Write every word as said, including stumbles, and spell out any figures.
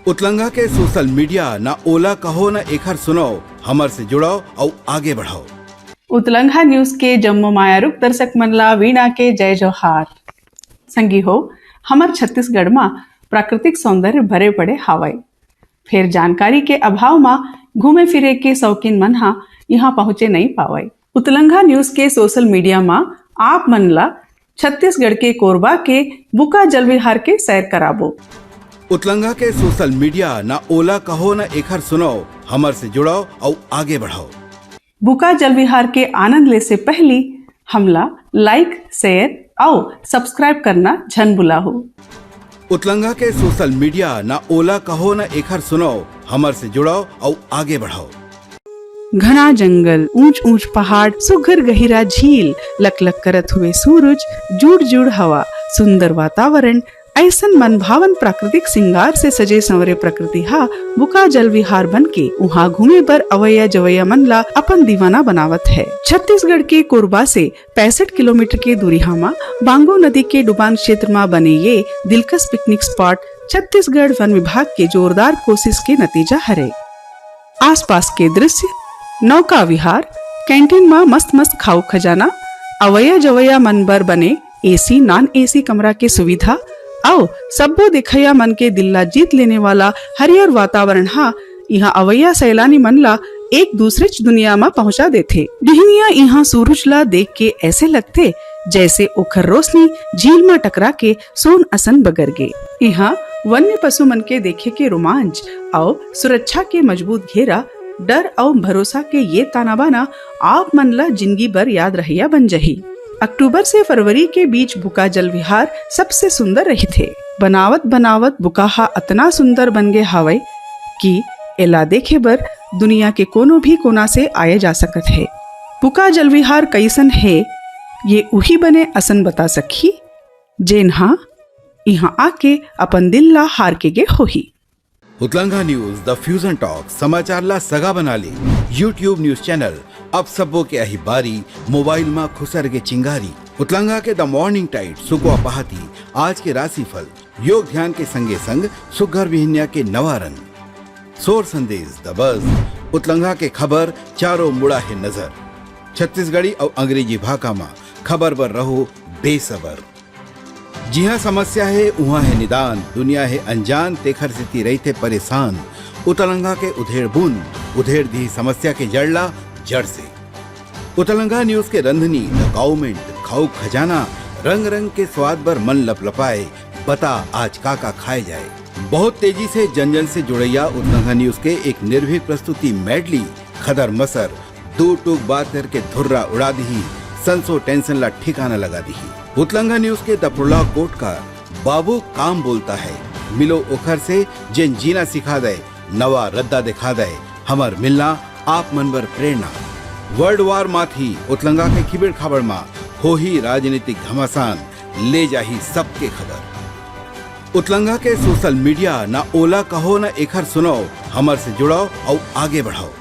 उतलंगा के social media, ना ओला कहो, ना एखर सुनो, हमर से जुड़ो अउ आगे बढ़ो। उतलंगा न्यूज के जम्मो मायारुक दर्शक मन ला वीणा के जय जोहार। संगी हो, हमर छत्तीसगढ़ मा प्राकृतिक सौंदर्य भरे पड़े हावय, फेर जानकारी के अभाव मा घूमे फिरे के शौकीन मन हा इहाँ पहुँचे नइ पावय। उतलंगा न्यूज के सोशल मीडिया मा आप मन ला छत्तीसगढ़ के कोरबा के बुका जलविहार के सैर कराबो। उतलंगा के सोशल मीडिया, ना ओला कहो, ना एखर सुनो, हमर से जुड़ो अउ आगे बढ़ो। बुका जलविहार के आनंद ले से पहली हमला लाइक, शेयर अउ सब्सक्राइब करना झन भुलाहू। उतलंगा के सोशल मीडिया, ना ओला कहो, ना एखर सुनो, हमर से जुड़ो अउ आगे बढ़ो। घना जंगल, ऊंच ऊंच पहाड़, सुघर गहिरा झील, लकलक करत हुए सूरज, जुड़ जुड़ हवा, सुंदर वातावरण, ऐसन मनभावन प्राकृतिक सिंगार से सजे संवरे प्रकृति हा बुका जलविहार बन के उहाँ घूमे बर अवैया जवैया मन ला अपन दीवाना बनावत है। छत्तीसगढ़ के कोरबा से पैंसठ किलोमीटर के दूरिहा मा बांगो नदी के डुबान क्षेत्र मा बने ये दिलकश पिकनिक स्पॉट छत्तीसगढ़ वन विभाग के जोरदार कोशिश के नतीजा हरे। आसपास के दृश्य, नौका विहार, कैंटीन मा मस्त मस्त खाऊ खजाना, अवैया जवैया मन बर बने एसी, नॉन एसी कमरा के सुविधा अउ सब्बो देखइया मन के दिल ला जीत लेने वाला हरियर वातावरण हा इहाँ अवैया सैलानी मन ला एक दूसरेच दुनिया मा पहुँचा देथे। बिहनिया इहाँ सूरज ला देख के ऐसे लगथे जैसे ओखर रोशनी झील मा टकरा के सोन असन बगर गे। इहाँ वन्य पशु मन के देखे के रोमांच अउ सुरक्षा के मजबूत घेरा, डर अउ भरोसा के ये ताना बाना आप मन ला जिंदगी भर याद रहइया बन जही। अक्टूबर से फरवरी के बीच बुका जल विहार सबसे सुंदर रहिथे। बनावत बनावत बुका हा अतना सुंदर बन गे हावय कि एला देखे बर दुनिया के कोनो भी कोना से आए जा सकत हे। बुका जल विहार कइसन हे, ये उही बने असन बता सकही, जेन हा इहाँ आके अपन दिल ला हार के गे होही। उतलंगा न्यूज, द फ्यूजन टॉक, समाचार ला सगा बना ले। YouTube न्यूज चैनल, अब सब्बो के अही बारी, मोबाइल मा खुसर के चिंगारी। उतलंगा के द मॉर्निंग टाइड, सुकवा पहाती, आज के राशिफल, योग ध्यान के संगे संग सुग्घर बिहनिया के नवा रंग। सोर संदेश, द बज, उतलंगा के खबर, चारों मुड़ा हे नजर। छत्तीसगढ़ी अउ अंग्रेजी भाखा मा खबर बर रहो बेसबर। जिहाँ समस्या हे, उहाँ हे निदान, दुनिया हे अनजान, तेखर सेती रहिथे परेशान। उतलंगा के उधेड़ बुन, उधेड़ दिही समस्या के जड़ ला जड़ से। उतलंगा न्यूज के रंधनी, द काउमेंट, खाऊ खजाना, रंग रंग के स्वाद बर मन लपलपाए, बता आज का का खाए जाए। बहुत तेजी से जन जन से जुड़ैया उतलंगा न्यूज के एक निर्भीक प्रस्तुति मेडली, खदर मसर, दू टूक बात करके धुर्रा उड़ा दिही, संसो टेंशन ला ठिकाना लगा दिही। उतलंगा न्यूज के द प्रोलॉग कोट का, बाबू काम बोलता है, मिलो ओखर से जेन जीना सिखा दे, नवा रद्दा दिखा दे, हमर मिलना आप मन बर प्रेरणा। वर्ल्ड वार माथी उतलंगा के खिबेड़ खाबड़ मा होही राजनीतिक घमासान, ले जाही सबके खबर। उतलंगा के सोशल मीडिया, ना ओला कहो ना एखर सुनो, हमर से जुड़ो अउ आगे बढ़ो।